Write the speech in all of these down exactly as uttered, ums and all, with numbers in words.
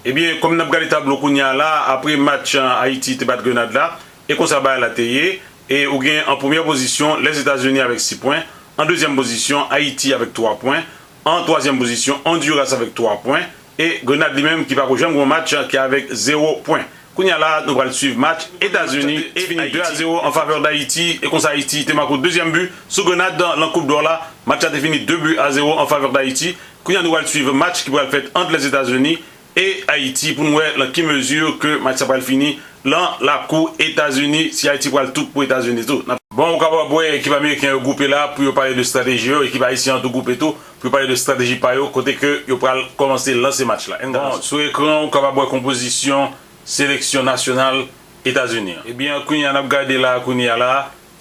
Ebyen, kòm n ap gade tablo kounye a la, apre match, an, Ayiti te bat Grenad la, e konsa bagay la te ye, e ou gen an premyè pozisyon Lèzetazini avèk sis pwen, an dezyèm pozisyon Ayiti avèk twa pwen, an twazyèm pozisyon Ondiras avèk twa pwen, e Grenad li menm ki pako janm gen yon match ki avèk zewo pwen. Kounye a la, nou pral swiv match Etazini e fini de a zewo an favè Dayiti, e konsa Ayiti te make yon dezyèm bi sou Grenad lan Koup Dò la. Match la te fini de bi a zewo an favè Dayiti. Kounye a nou pral swiv match ki pral fèt ant Lèzetazini e Ayiti pou n wè lan ki mezi ke match sa pral fini lan lakou Etazini, si Ayiti pral tout pou Etazini tou. N ap Bon, ou kapab wè ekip ameriken yo gwoupe la pou yo pale de estrateji yo, ekip ayisyen an tou gwoupe tou pou yo pale de estrateji pa yo, kote ke yo pral kòmanse lanse match la. Bon, sou ekran, ou kapab wè konpozisyon seleksyon nasyonal Etazini an. Ebyen, kounye a n ap gade la, kounye a la,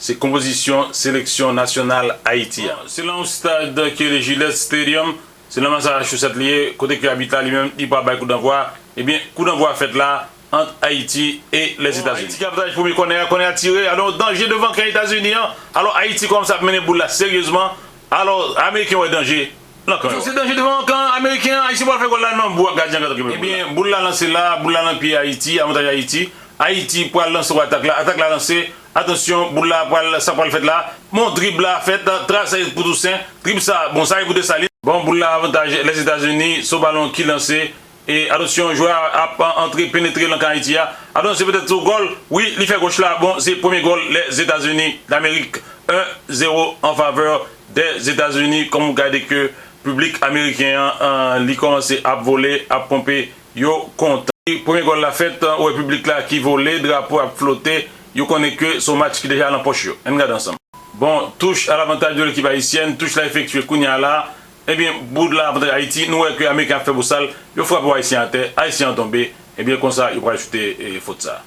se konpozisyon seleksyon nasyonal Ayiti a. Se lan yon stad ki rele Gillette Stadium, se lan Massachusetts li ye, kote ke abit la li menm, li pral bay koudannvwa. Ebyen, koudannvwa fèt la ant Ayiti e Lèzetazini. Ayiti ki avantaje premye kònè a, kònè a tire, alò danje devan kan Etazini an. Alò Ayiti kòmanse ap mennen boul la seryezman. Alò, Ameriken wè danje lan kan yo. Se danje devan kan Ameriken an, Ayisyen pral fè gòl la nan bou a, gadyen an ka toke. Ebyen, boul la lanse la, boul la nan pye Ayiti, avantaj Ayiti. Ayiti pral lanse yon atak la, atak la lanse. Atansyon, boul la pral, sa pral fèt la. Bon, drib la fèt, tras pou Tousen, drib sa, bon, sa e pou Desalin. Bon, boul la avantaj Lèzetazini, se yon balon ki lanse. E atansyon, jwè a ap antre, penetre lan kan Ayiti a. Atansyon, se petèt yon gòl. Wi, li fè goch la. Bon, se premye gòl Lèzetazini Damerik, en zewo an favè Dèzetazini. Kòm ou gade ke piblik ameriken an, an, li kòmanse ap vole, ap ponpe, yo kontan. Premye gòl la fèt, ou wè piblik la ki vole, drapo ap flote, yo konnen ke se yon match ki deja lan pòch yo. Ann gade ansanm. Bon, touch à l'avantage de l'équipe haïtienne, touch la efektye kounye a la. Ebyen, boul la avantaj Ayiti, nou wè ke Ameriken ap fè bosal, yo frape yon Ayisyen atè, Ayisyen an tonbe, ebyen konsa yo pral choute, e, fot sa.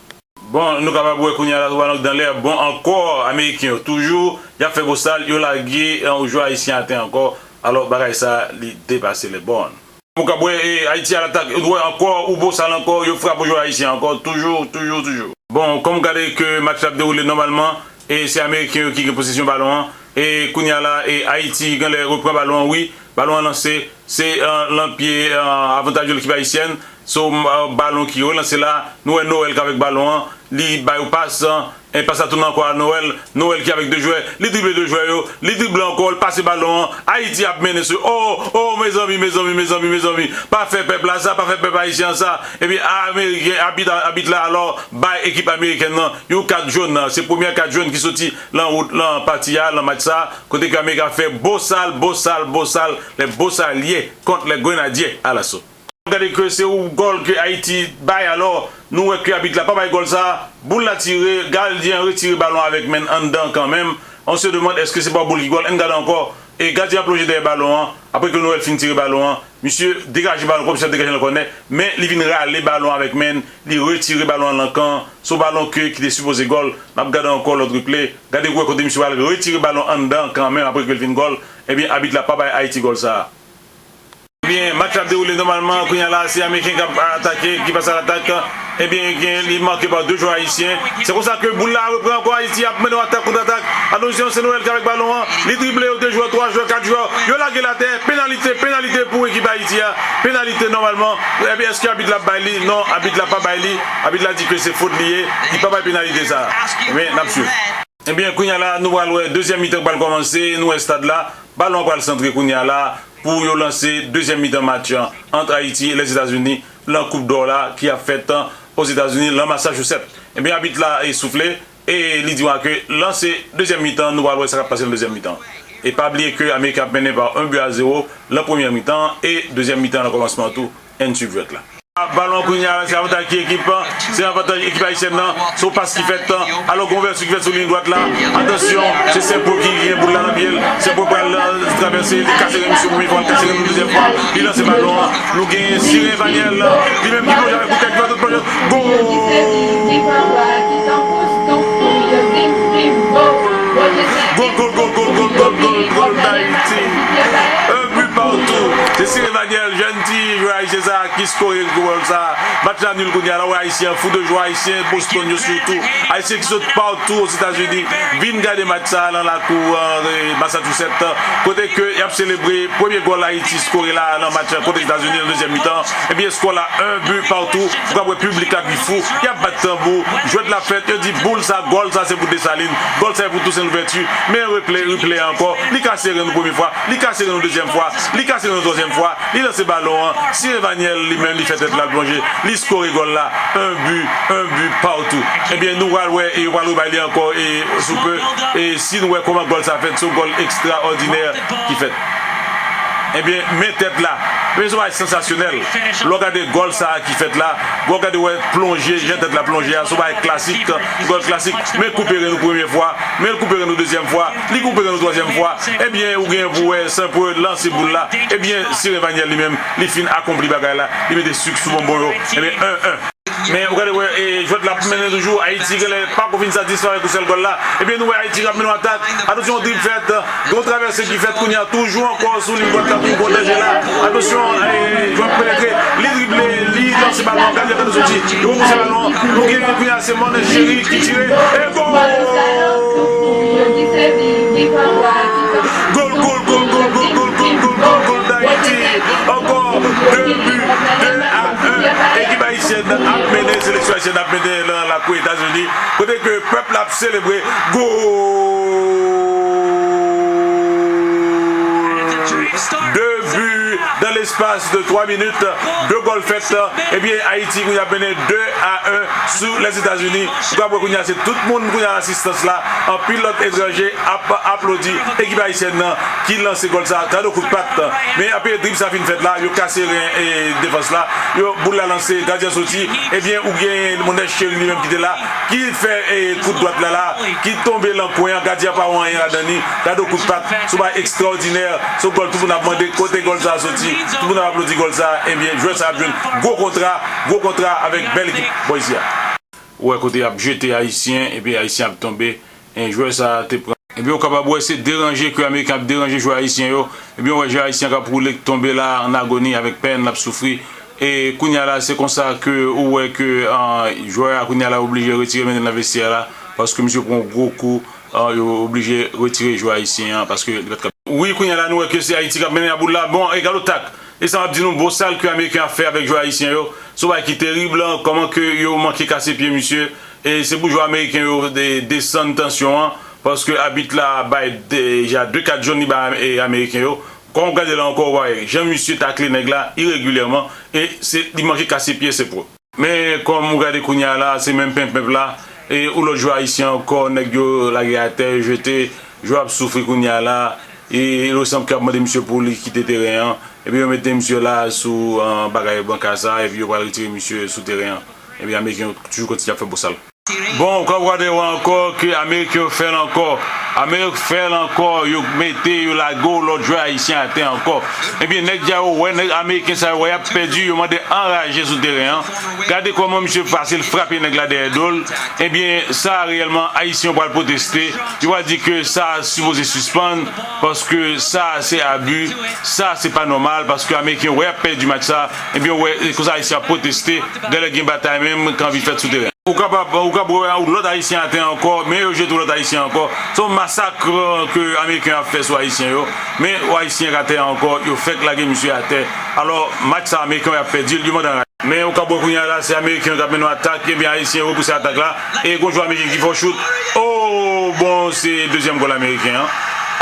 Bon, nou kapab wè kounye a la, balon dan lè, bon ankò, Ameriken yo toujou, y ap fè bosal, yo lage, e, yon jwè Ayisyen atè ankò, alò bagay sa, li depase lè bòn. Ou kab wè, e, Ayiti alatak, ou wè ankò, ou bosal ankò, yo frape yon jwè Ayisyen ankò, toujou, toujou, toujou. Bon, kòm w gade ke match la ap dewoule nòmalman, e se Ameriken yo ki gen posesyon balon an. E kounye a la, e Ayiti genlè repran balon an, wi. Balon an lanse, se, e, lan pye, e, avantaj de lekip ayisyèn. Se yon, e, balon ki relanse la. Nou wè Noël k avèk balon an. Li bay yon pas, e, pas la tounen ankò a Noël. Noël ki avèk de jwè. Li drible de jwè yo. Li drible ankò, li pase balon an. Ayiti ap mennen se, o, o, mezanmi, mezanmi, mezanmi, mezanmi. Pa fè pèp la sa, pa fè pèp ayisyen an sa. Epi Ameriken, abit, abit la, alò, bay ekip amerikèn nan yon kat jòn. Se premyè kat jòn ki soti lan wout, lan pati a, lan match sa, kote ke Amerik ap fè bosal, bosal, bosal, les Bosaliers contre les Grenadiers à l'assaut. Gade ke se yon gòl ke Ayiti bay, alò, nou wè ke abit la pa bay gòl sa, boul la tire, gadyen an retire balon avèk men anndan kanmenm. On se demande èske se pa boul ki gòl, ann gade ankò. E gadyen an plonje dèyè balon an. Apre ke Noël fin tire balon an, misye degaje balon kòmsi l ap degaje l nan kònè, men li vin rale balon an avèk men l, li retire balon an nan kan. Se yon balon ke, ki te sipoze gòl. N ap gade ankò lòt replay. Gade wè kote misye pral retire balon anndan kanmenm apre ke l fin gòl. Ebyen, abit la pa bay Ayiti gòl sa a. Ebyen, match la ap dewoule nòmalman. Kounye a la, se Ameriken k ap atake, ki pase a latak. Ebyen, gen, li make pa de jwè ayisyen. Se konsa ke boul la repran ankò. Ayiti ap mennen yon atak kont atak. Atansyon, se Noël ki avèk balon an. Li drible, yo de jwè, twa jwè, kat jwè. Yo lage l atè. Penalite, penalite pou ekip Ayiti a. Penalite nòmalman. Ebyen, èske abit la ap bay li? Non, abit la pa bay li. Abit la di ke se fot li ye. Li pa bay penalite sa. Men, n ap swiv. Ebyen, kounye a la, nou pral wè dezyèm mitan k pral kòmanse. Nou wè stad la. Balon an pral santre kounye a la pou yo lanse dezyèm mitan match an ant Ayiti e Lèzetazini lan Koup Dò la ki ap fèt Ozetazini, lan Massachusetts. Ebyen, abit la, e, soufle e li di w ke lanse dezyèm mitan, nou pral wè sa k ap pase nan dezyèm mitan. E pa bliye ke Ameriken ap mennen pa en but à zéro lan premyè mitan e dezyèm mitan lan kòmansman tou. Ann swiv jwèt la. Balon kounye a, se avantaj ki ekip, se avantaj ekip ayisyèn nan. Se yon pas ki fèt. Alò, gon vèsyon ki fèt sou liy dwat la. Atansyon, se Sèpo ki gen boul la nan pye l. Sèpo pral, e, travèse, li kase ren misye premye fwa, li kase ren dezyèm fwa. Li lanse balon an. Nou gen Siren Evanyèl, li menm ki plonje avèk yon tèt, li fè tout plonje. Gòl! Gòl, gòl, gòl, gòl, gòl, gòl, gòl, gòl, gòl Dayiti. Un but partout. Se Siren Daniel, jèn ti jwè ayisyen sa a ki skore gòl sa a. Match la nil kounye a la, w wè Ayisyen an fou de jwa, Ayisyen Boston yo sitou, Ayisyen ki sot patou Ozetazini vin gade match sa a nan lakou, e, Massachusetts, kote ke y ap selebre premye gòl Ayiti skore la nan match kont Etazini nan dezyèm mitan. Ebyen, skò la, en but partout. Ou ka wè piblik la ki fou, y ap bat tanbou, jwèt la fèt, yo di boul sa, gòl sa se pou Desalin, gòl sa se pou Toussaint Louverture. Men replay, replay ankò, li kase ren nou premye fwa, li kase ren nou dezyèm fwa, li kase ren nou twazyèm fwa, li lanse balon an, Siré Vaniel li menm li fè tèt la plonje, li skore gòl la, en but, en but partout. Ebyen, nou pral wè, e yo pral rebay li ankò, e sou pe, e si nou wè kòman gòl sa fèt, se yon gòl ekstraòdinè ki fèt. Ebyen, men tèt la. Ebyen, se yon bagay sansasyonèl. Lè w gade gòl sa a ki fèt la, lè w gade wè plonje, jan tèt la plonje a, se yon bagay klasik, gòl klasik. Men koupe ren nou premye fwa, men l koupe ren nou dezyèm fwa, li koupe ren nou twazyèm fwa. Ebyen, ou gen pou wè, san pou lanse boul la. Ebyen, Siré Vaniel li menm, li fin akonpli bagay la, li mete sik sou bonbon yo. Ebyen, en en. Men ou gade wè, e, jwèt la ap mennen toujou. Ayiti genlè pako fin satisfè avèk yon sèl gòl la. Ebyen, nou wè Ayiti k ap mennen yon atak. Atansyon, drib fèt. Gon travèse ki fèt kounye a. Toujou ankò sou liy dwat la, toujou gon danje la. Atansyon, e, jwè ap penetre. Li drible, li lanse balon an. Gadyen an tande soti. Li repouse balon an. Nou gen kounye a se Mònè Cheri ki tire. E gòl! Gòl, gòl, gòl, gòl Dayiti. Ankò, de bi, de a en. Ekip ayisyèn ap mennen, seleksyon ayisyèn ap mennen nan lakou Etazini. Kote ke pèp la ap selebre. Gòl! De bi dans l'espace de twa minit. De gòl fèt. Ebyen, Ayiti kounye a ap mennen de a en sou Lèzetazini. Ou ka wè kounye a se tout moun kounye a asistans la. Anpil lòt etranje ap aplodi ekip ayisyèn nan ki lanse gòl sa, gade kout pat. Men apre drib sa fin fèt la, yo kase ren, e, defans la, yo, boul la lanse, gadyen soti, ebyen ou gen Mònè Cheri li menm ki te la, ki fè, e, kout dwat la la, ki tonbe lan kwen an, gadyen an pa wè anyen ladan li, gade kout pat, se yon bagay ekstraòdinè, se yon gòl tout moun ap mande kote gòl sa soti, tout moun ap aplodi gòl sa, ebyen jwè sa ap jwenn gwo kontra, gwo kontra avèk bèl ekip bò isi a. Ou wè kote y ap jete Ayisyen, epi Ayisyen ap tonbe. E jwè sa a te pran. Ebyen, ou kapab wè se deranje ke Ameriken ap deranje jwè ayisyen yo. Ebyen, ou wè jwè ayisyen k ap woule, k tonbe la an agoni avèk pèn, l ap soufri. E kounye a la, se konsa ke ou wè ke, ah, jwè a kounye a la oblije retire men l nan vestyè la, paske misye pran yon gwo kou, ah, yo oblije retire jwè ayisyen an, paske li pa t ka. Wi, kounye a la, nou wè ke se Ayiti k ap mennen a boul la. Bon, egalotak. E sa m ap di nou, bosal ke Ameriken ap fè avèk jwè ayisyen yo, se yon bagay ki terib, kòman ke yo manke kase pye misye. E se pou jwè ameriken yo de-, desann tansyon an, paske abit la bay deja de kat jòn li bay, e, ameriken yo. Kòm w gade la ankò, w wè jan misye takle nèg la iregilyèman, e se, li manke kase pye, se pwòp. Men kòm w gade kounye a la, se menm penpenp la, e yon lòt jwè ayisyen ankò, nèg yo lage atè, jete, jwè ap soufri kounye a la, e il sanble ke y ap mande misye pou li kite teren an, epi yo mete misye la sou, ah, bagay banka sa, epi yo pral retire misye sou teren an. Epi ameriken yo toujou kontinye ap fè bosal. Bon, ou ka gade wè ankò ke ameriken yo fè l ankò. Ameriken yo fè l ankò, yo mete, yo lage yon lòt jwè ayisyen atè ankò. Ebyen, nèg sa yo wè, nèg ameriken sa yo wè y ap pèdi, yo mande anraje sou teren an. Gade kòman misye pase, l frape nèg la dèyè do l. Ebyen, sa a reyèlman, ayisyen yo pral pwoteste. Yo pral di ke sa a sipoze sispann, paske sa a se abi, sa a se pa nòmal, paske ameriken yo wè y ap pèdi match sa a. Ebyen, w wè, e konsa ayisyen ap pwoteste, genlè gen batay menm k anvi fèt sou teren. Ou kapab, ou kapab wè yon lòt ayisyen atè ankò, men yo jete yon lòt ayisyen ankò. Se yon masak, euh, ke ameriken ap fè sou ayisyen yo. Men yon ayisyen k atè ankò, yo fèk lage misye atè. Alò, match sa ameriken yo ap pèdi l, yo mande anraje. Men ou kapab wè kounye a la, se ameriken yo k ap mennen yon atak, ebyen ayisyen yo repouse atak la. E gon jwè ameriken ki fè yon chout. Oh, bon, se dezyèm gòl ameriken an.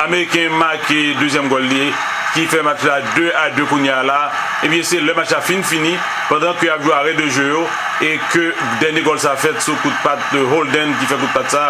Ameriken make dezyèm gòl li, ki fè match la de a de kounye a la. Ebyen, se lè match la fin fini, pandan ke y ap jwe arè de je yo, e ke dènye gòl sa fèt sou kout pat de Holden ki fè kout pat sa,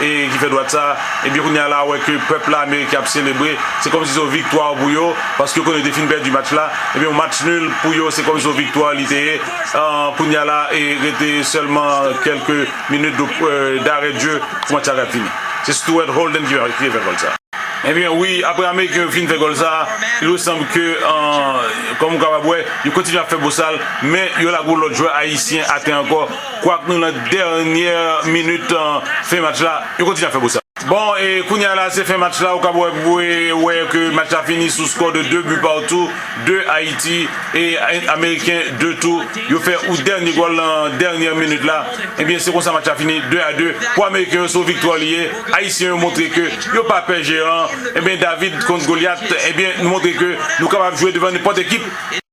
e ki fè dwat sa. Ebyen, kounye a la, wè ke pèp la ameriken ap selebre, se kòmsi se yon viktwa pou yo, paske yo konnen yo te fin pèdi match la. Ebyen, yon match nul pou yo, se kòmsi yon viktwa li te ye. Ah, kounye a la, e rete sèlman kèlke minit de, euh, d'arrêt de jeu pou match la ka fini. Se Stuart Holden ki, ki fè gòl sa. Ebyen, wi, apre ameriken yo fin fè gòl sa, il me semble ke, euh, kòm ou kapab wè, yo kontinye ap fè bosal, men yo lage yon lòt jwè ayisyen atè ankò. Kwak nou nan dènyè minit, euh, fen match la, yo kontinye ap fè bosal. Bon, e kounye a la, se fen match la, ou kab wè, wè, wè ke match la fini sou skò de de bi partou, de Ayiti e Ameriken de tou. Yo fè yon dènye gòl nan dènye minit la. Ebyen, se konsa match la fini, de a de. Pou Ameriken yo, se yon viktwa li ye. Ayisyen yo montre ke yo pa pè jeran. Ebyen, David kont Golyat, ebyen, nou montre ke nou kapab jwe devan nenpòt ekip.